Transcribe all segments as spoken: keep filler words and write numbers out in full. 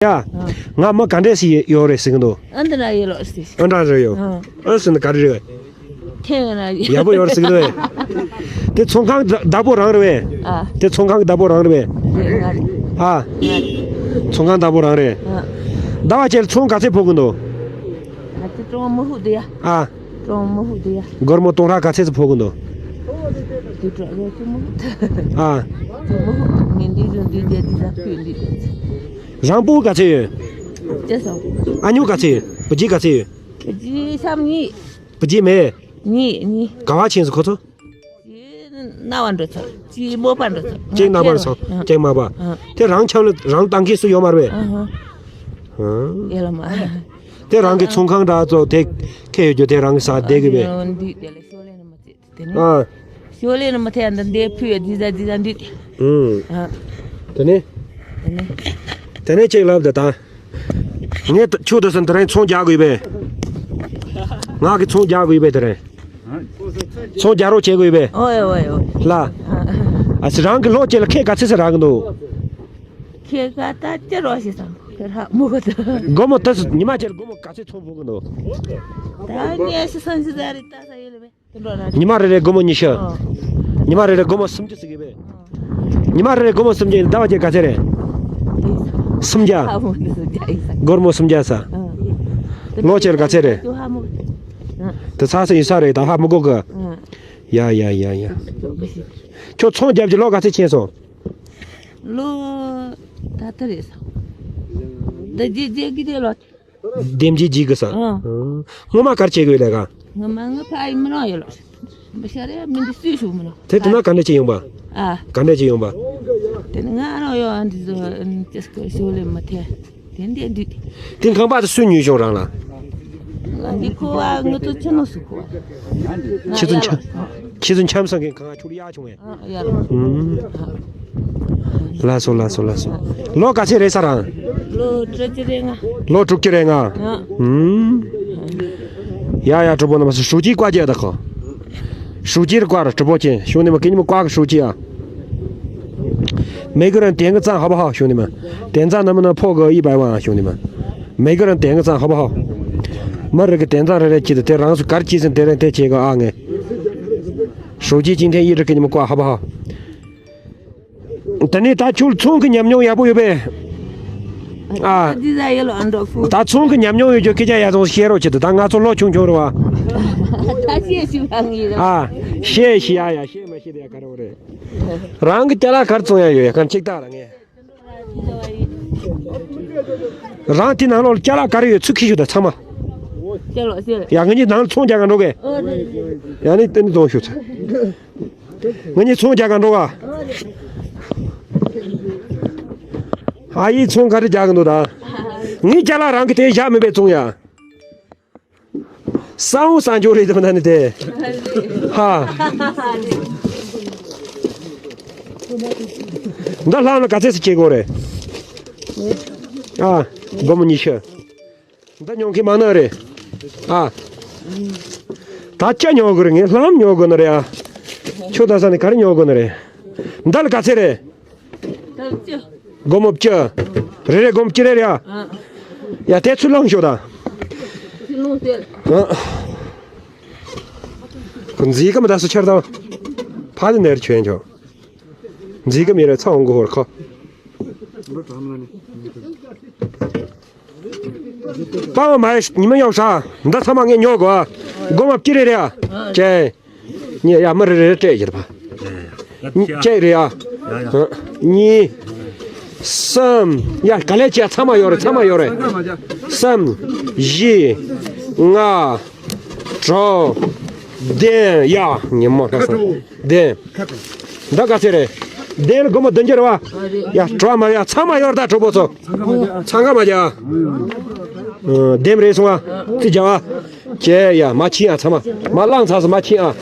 ཡ། ང་མི་ག་འདྲས་ཞིག་ཡོད་རེད་ཟེར་གི་འདུག་ཨ་འདི་ན་ཡོད་ལོ་ཟེར། ཨ་འདྲ་རེད་ཡོད། ཨ་ཟེར་ན་ག་རེ་རེད། ཁྱེད་ཡོད་ན་ཡོད། ཡག་པོ་ཡོད་རེད་ཟེར་གི་འདུག་དེ་ཚོང་ཁང་བདག་པོ་རང་རེད་པས། ཨ། དེ་ཚོང་ཁང་གི་བདག་པོ་རང་རེད་པས། རེད་ང་རེད། ཨ། ང་རེད། ཚོང་ཁང་བདག་པོ་རང་རེད། ཨ། ཟླ་བ་ཁྱེད་ཚོང་ག་ཚད་ཕོག་གི་འདུག་ང་ཚོ་ཀྲོང་མི་ཧུ་དེ་ཡ། ཨ། ཀྲོང་མི་ཧུ་དེ་ཡ། སྒོར་མོ་སྟོང་ཕྲག་ག་ཚད་ཙམ་ཕོག་གི་འདུག་དུ་ཀྲོང་རེ་ཀྲོང་མི་ཧུ། ཨ། ཀྲོང་མི་ཧུ་ངས་འདི་བཟོ་འདི་རྒྱ་འདི་ཟ་ཕུད་འདི་དེ། རང་སྤུ་གུ་ག་ཚད་ཡོད། ཅི་སོང་། ཨ་ཉུ་ག་ཚད་ཡོད། བུ་རྒྱུད་ག་ཚད་ཡོད། བུ་རྒྱུད་ཤམ་གཉིས། བུ་རྒྱུད་མེད། གཉིས་གཉིས། ག་བ་ཕྱིན་སོང་ཁོ་ཚོ། གཅིག་རྣ་བ་འགྲོ་ཚར། གཅིག་མོ་པ་འགྲོ་ཚར། གཅིག་རྣ་བར་སོང་། གཅིག་མ་པ། ཨ། དེ་རང་ཆབ་ལ་རང་བཏང་མཁན་སུ་ཡོད་མ་རེད་པས། ཨ་ཧ། ཨ། ཡོད་ལ་མ། དེ་རང་གི་ཚོང་ཁང་འདྲ་ཚོ་དེ་ཁེ་ཡོད་རྒྱུ་དེ་རང་གི་ས་བསྡད་དགོས་པས། འདི་དེ་ལ་ཤོ་ལེ་ནི་མ་ཚད་དེ་ནི། ཨ། ཤོ་ལེ་ནི་མ་ཚད་འདི་འདི་ཕུ་ཡ་འདི་ཟ་འདི་ཟ་འདི་དེ། ཨུམ། ཨ། དེ་ནི། དེ་ནི། དེ་ནི་ཅིག་ལབ་དེ་ད། ངས་ད་ཁྱོད་དེ་སོང་དེ་རིང་ཚོང་རྒྱག་དགོས་པས། ང་གི་ཚོང་རྒྱག་དགོས་པས་དེ་རིང་། ཚོང་རྒྱག་རོགས་བྱེད་དགོས་པས། ཨོ་ཡ་ཨོ་ཡ་ཨོ་ཡ། ལ། ཨ་ཙི་རང་གི་ལོ་གཅིག་ལ་ཁེ་ག་ཚད་ཙམ་རག་གི་འདུག་ཁེ་ག་ད་ཅི་རོགས་ཞིག་བསམ་ཁེ་རག་མོ་ག་ད། སྒོར་མོ་ད་ཉི་མ་གཅིག་ལ་སྒོར་མོ་ག་ཚད་ཚོང་ཕོག་གི་འདུག་ད་ངས་ཤི་སང་ཤི་ཟ་རེ་ད་ས་ཡོད་ལ་བས། ཉི་མ་རེ་རེ་སྒོར་མོ་ཉི་ཤུ། ཨ། ཉི་མ་རེ་རེ་སྒོར་མོ་སུམ་ཅུ་ཟེར་གི་བས། ཉི་མ་རེ་རེ་སྒོར་མོ་སུམ་བརྒྱ་ཡིན་ཟླ་བ་བརྒྱ་ག་ཚད་རེད། སུམ་བརྒྱ། སྒོར་མོ་སུམ་བརྒྱ་ས། ལོ་གཅིག་ལ་ག་ཚད་རེད། དེ་ཚ་ས་ཡིན་ས་རེད་ད་ཧ་མི་གོ་གི། ཡ་ཡ་ཡ་ཡ། ཁྱོད་ཚོང་རྒྱབ་ཀྱི་ལོ་ག་ཚད་ཕྱིན་སོང་། ལོ་ད་ལྟ་རེད་ས། ད་རྗེས་རྗེས་ཀྱི་དེ་ལོ། འདེམས་ཀྱི་འཇིག་གི་ས། ཨ། སྔོན་མ་གར་བྱེད་དགོས་ལས་ཀ། སྔོན་མ་ངའི་ཕ་ཡི་མི་རང་ཡོད་ལ། མི་ཤ་རེ་མི་འདི་སུས་ཞུ་མི་རང་། དེ་དེ་ན་ག་འདྲ་བྱེད་ཡོང་པ། ཨ། ག་འདྲ་བྱེད་ཡོང་པ། དེ་ནི་ང་རང་ཡོད་ཨ་འདི་ཚོ་ཅེས་ཀྱི་ཞུ་ལས་མི་ཐེ། དེ་འདི་འདི། དེ་ཁང་པ་དེ་སུས་ཉོས་བྱུང་རང་ལ། ང་འདི་ཁོ་བ་ངི་ཚོ་ཆུ་ནང་སུ་ཁོ་བ། ཁྱེད་ཚོ་འཆམ། ཁྱེད་ཚོ་འཆམ་སང་གི་ཁང་ཆུ་ལ་ཡག་བྱུང་བས། ལགས་སོ་ལགས་སོ་ལགས་སོ། ལོ་ག་ཚད་རེད་ས་རང་། ལོ་དྲུག་ཅུ་རེ་ལྔ། ལོ་དྲུག་ཅུ་རེ་ལྔ། ཡ་ཡ་གྲོགས་པོ་རྣམ་པ་ཚོ་ཧྲུའུ་ཅི་བཀའ་རྒྱ་ད་ཁོ། ཧྲུའུ་ཅི་རེ་བཀའ་ར་གྲོགས་པོ་ཅན་ཞུ་ནི་མ་ཀི་ཉི་མ་བཀའ་གི་ཧྲུའུ་ཅི་ཡ། 每个人点个赞好不好兄弟们点赞能不能破个一百万啊兄弟们每个人点个赞好不好 མི་རེ་གི་点赞་རེ་རེ་ཅི་དེ་དེ་རང་སུ་གར་ཅི་ཟིན་དེ་རེ་དེ་བྱེད་གི་ཨ་ངས། 手机今天一直给你们挂好不好？ ད་ནི་ད་ཁྱོད་ཚོང་གི་ཉམས་མྱོང་ཡག་པོ་ཡོད་པས། ཨ། ད་ཚོང་གི་ཉམས་མྱོང་ཡོད་རྒྱུ་སྐད་ཆ་ཡག་ཚང་བཤད་རོགས་བྱེད་དུ་ད་ང་ཚོ་ལོ་ཆུང་ཆུང་རེད་བ། ཨ། བཤད་ཤི་ཡ་ཡ་བཤད་མ་ཤེས་དེ་ཡ་ག་རེ་བ་རེད། རང་གི་ཅ་ལག་གར་བཙོང་ཡ་ཡོད་ཡ་གར་གཅིག་ཏག་ར་ངས། རང་དེ་ནང་ལོགས་ལ་ཅ་ལག་ག་རེ་ཡོད་ཚུར་ཁྱེར་ཤོག་ད་ཚང་མ། ཡ་ང་གཉིས་ནང་ལ་ཚོང་རྒྱག་ག་འགྲོ་གས། ཡ་ནི་དེ་ནི་བཙོང་ཤོག་ཚ། ང་གཉིས་ཚོང་རྒྱག་ག་འགྲོ་ག་ཨ་ཡིས་ཚོང་ག་རེ་རྒྱག་གི་འདུག་ད། ངའི་ཅ་ལག་རང་གི་དེ་བཞག་མེད་པའི་བཙོང་ཡ། ས་འོང་ས་འཇོག་རེད་དམ་ད་ནི་དེ། ཧ། འདི་ལྷག་ན་ག་ཚད་སུ་སྐྱེ་དགོས་རེད། ཨ། སྒོར་མོ་ཉི་ཤུ། འདི་ཉོ་མཁན་མང་ན་རེད། ཨ། ད་ཅི་ཉོ་དགོས་རེད་ངས་ལྷམ་ཉོ་དགོས་ནི་རེད་ཨ། ཁྱོད་ད་ས་ནས་ག་རེ་ཉོ་དགོས་ནི་རེད། འདི་ལ་ག་ཚད་རེད། སྒོར་མོ་བཅུ། རེ་རེ་སྒོར་མོ་བཅུ་རེ་རེད་ཨ། ཡ་དེ་ཚུར་ལོངས་ཤོག་ད། ཨ། ཁོ་འཛིན་གི་མི་ད་སུ་ཆར་དང་། ཕ་དེ་ནེར་ཆོས་ཆོག་འཛིན་གི་མི་རེད་ཚ་འོང་གི་ཧོར་ཁོ། པང་མ་ཉི་མ་ཡོག་ས་འདི་ཚང་མ་ངས་ཉོ་དགོས། སྒོར་མོ་བཅུ་རེ་རེད་ཨ། ཅེ། ཉེ་ཡ་མི་རེ་རེ་སྤྲད་ཡིར་པ། ཅེ་རེད་ཨ། གཉིས། གསུམ། ཡ་ག་ལེ་ཅེ་ཚང་མ་ཡོད་རེད་ཚང་མ་ཡོད་རེད། གསུམ། བཞི། ལྔ། དྲུག་བདུན། ཡ་ཉི་མ་ཁ་སང་། བདུན། འདི་ག་ཚད་རེད། བདུན་ལ་སྒོར་མོ་བདུན་ཅུ་རེད་བ། ཡ་དྲུག་མ་ཡ་ཚང་མ་ཡོད་ད་གྲོགས་པོ་ཚོ། ཚང་ཀ་མ་རྒྱ། བདུན་རེད་སོང་ཨ། ཙི་རྒྱ་བ། ཅེ་ཡ་མ་ཕྱིན་ཨ་ཚང་མ་མ་བླངས་ཚར་སོང་མ་ཕྱིན་ཨ།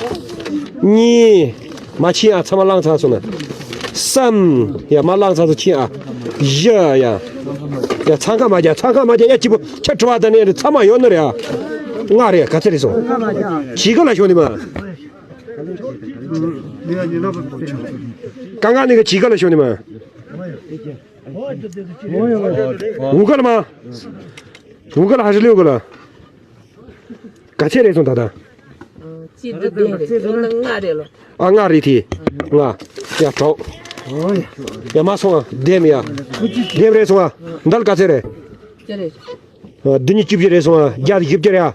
གཉིས། མ་ཕྱིན་ཨ་ཚང་མ་བླངས་ཚར་སོང་ན། གསུམ། ཡ་མ་བླངས་ཚར་སོང་ཕྱིན་ཨ། བཞི་ཡ། ཡ་ཚང་ཀ་མ་རྒྱ་ཚང་ཀ་མ་རྒྱ་ཡ་གཅིག་པོ་ཁྱེད་དྲི་བ་དང་ནས་ཚང་མ་ཡོད་ནི་རེད་ཨ། ལྔ་རེད་ག་ཚད་རེད་སོང་། ཇི་ག་ལ་ཤོག་ནི་མ། གང་ག་ནི་ག་ཇི་ག་ལ་ཤོག་ནི་མ། ཝུ་ག་ལ་མ། ཝུ་ག་ལ་ཧ་ཤི་ལེའུ་ག་ལ། ག་ཚད་རེད་སོང་ད་ལྟ། གཅིག་དང་བདུན་རེད། ཡང་ན་ལྔ་རེད་ལོ། ཨ་ལྔ་རེད་དེ། ལྔ། ཡ་གྲོགས། ཡ་མ་སོང་ཨ་བདེམ་ཡ། བདེམ་རེད་སོང་ཨ། འདི་ལ་ག་ཚད་རེད། ཅི་རེད། ཨ་འདི་གཉིས་བཅུ་བཞི་རེད་སོང་ཨ། བརྒྱ་དང་བཞི་བཅུ་རེད་ཨ།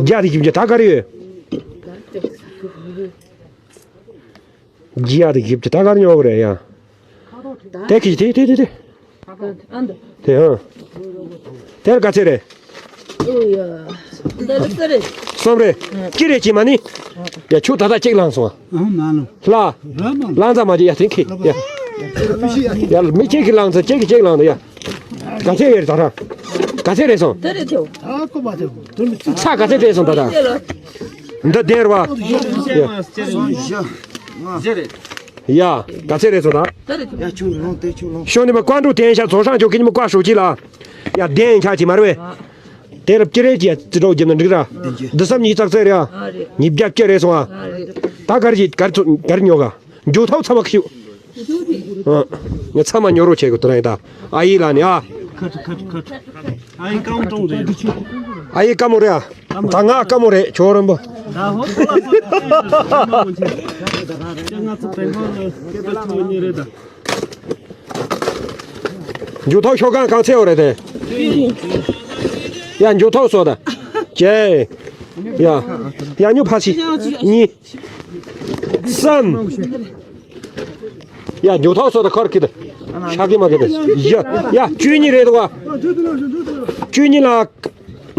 བརྒྱ་དང་བཞི་བཅུ་ད་ག་རེ་ཡོད། བརྒྱ་དང་བཞི་བཅུ་ད་ག་རེ་ཉོ་གི་རེད་ཡ། དེ་ཁི་དེ་དེ་དེ་དེ། དེ་ཧང་། དེར་ག་ཚད་རེད། ཨོ་ཡ། འདི་ལ་ཙི་རེད། གསུམ་རེད། ཅི་རེད་ཅི་མ་ནི། ཡ་ཁྱོད་ད་ལྟ་གཅིག་བླངས་སོང་ཨ། ཨ་མ་ལོ། ལ། ར་མ་ལོ། བླངས་ཙམ་མ་བྱེད་ཡ་དེ་ཁི་ཡ། ཡ་མི་གཅིག་གིས་བླངས་ཙམ་གཅིག་གིས་གཅིག་བླངས་འདུག་ཡ། ག་ཚད་ཡོད་རེད་ད་ར། ག་ཚད་རེད་སོང་། དེ་རེད་དེ། ཨ་ཀོ་མ་དེ། ཚ་ག་ཚད་རེད་སོང་ད་ད། འདི་བདེན་རེད་བ། ཡ། ཡ། ག་ཚད་རེད་སོང་ད། ཡ་ཆུང་ལོང་དེ་ཆུང་ལོང་། ཤོ་ནི་མ་ཀོན་ཀྲུའུ་ཏེན་ཤ་ཚོ་ཧྲང་ཅོ་ཁི་ནི་མ་ཀོ་ཧྲུའུ་ཅི་ལ། ཡ་བདེན་ཆ་ཅི་མ་རེད་བས། དེ་ལ་ཅི་རེད་ཅི་ཡ་ཙི་ཀྲོ་རྒྱབ་ན་འགྲིག་ར། འདི་སམ་ཉིས་ཙག་ཙེ་རེད་ཨ། ཉིས་བརྒྱ་བཅུ་རེད་སོང་ཨ། ད་ག་རེ་ཅི་ག་རེ་ཚོ་ག་རེ་ཉོ་ག་འཇུ་ཐོག་ཚ་བ་ཁྱུ། ཨ། ངས་ཚ་མ་ཉོ་རོགས་བྱེད་དགོས་དོ་ར་ཡིན་ད། ཨ་ཡིག་ལ་ནི་ཨ། ཁ་ཁ་ཁ་ཁ། ཨ་ཡིག་ཀམ་ཀྲོང་རེད། ཨ་ཡིག་ཀ་མོ་རེད་ཨ། ད་ང་ཀ་མོ་རེད་ཇོ་རིན་པོ། ད་ཧོ་ཁོ་ལ་སོ་ད་ང་ཚོ་བེང་ཀོག་ལ་སྐད་ཆ་ཐོས་ཉེ་རེད་ད། འཇུ་ཐོག་ཤོག་གང་གང་ཚད་འོ་རེད་དེ། ཡ་འཇུ་ཐོག་སོ་ད། ཅེ། ཡ། ཡ་ཉུ་ཕ་སི། གཉིས། གསུམ། ཡ་འཇུ་ཐོག་སོ་ད་ཁར་ཁི་ད། ཤ་གི་མ་གི་ད། ཡ། ཡ་བཅུ་གཉིས་རེད་དོ་བ། བཅུ་གཉིས་ལ།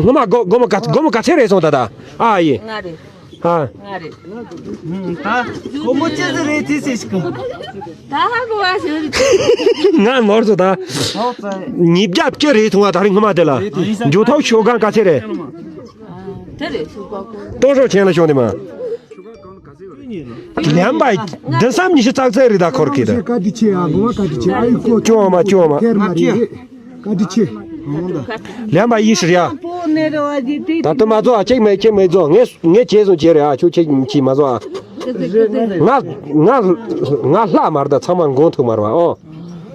ངོ་མ་སྒོ་སྒོ་མོ་ག་སྒོ་མོ་ག་ཚད་རེད་སོང་ད་ད། ཨ་ཡེ། ལྔ་རེད། ཨ། ལྔ་རེད། ད་སྒོ་མོ་ཅི་ཟེར་རེད་དེ་ཟེར་ཞིག་ད་ཧ་གོ་བ་ཞིག་ང་ནོར་སོང་ད། ཉིས་བརྒྱ་བཅུ་རེད་ཐུང་བ་ད་རིང་སྔོན་མ་དེ་ལ། འཇུ་ཐོག་ཤོག་གང་ག་ཚད་རེད། དེ་རེད་ཤོག་གང་། ཏོ་ཤོག་ཆེན་ལ་ཤོག་དེ་མ། ལན་པ་འདི་སམ་ཉི་ཤུ་ཙག་ཙེ་རི་ད་འཁོར་གི་ད། ཀ་དི་ཆེ་ཨ་གོ་བ་ཀ་དི་ཆེ་ཨ་ཡི་ཀོ་ཅོ་མ་ཅོ་མ། ཁེར་མ་རི་རེད། ཀ་དི་ཆེ། ལན་པ་ཡི་ཤི་ར་ཡ། ད་དུ་མ་ཛོ་ཨ་ཅེག་མེ་ཅེག་མེ་ཛོ་ངས་ངས་བྱས་སོང་བྱས་རེད་ཨ་ཁྱོད་ཅེག་ཅི་མ་ཛོ་ཨ། ང་ང་ང་ལྷ་མར་ད་ཚང་མ་མགོ་ཐུག་མར་བ་ཨོ།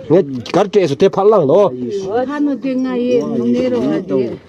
ངས་གར་སྤྲད་སོང་དེ་ཕར་བླངས་ལོ། ཧ་ནོ་དེ་ང་ཡེ་ནེ་རོ་ཨ་དེ།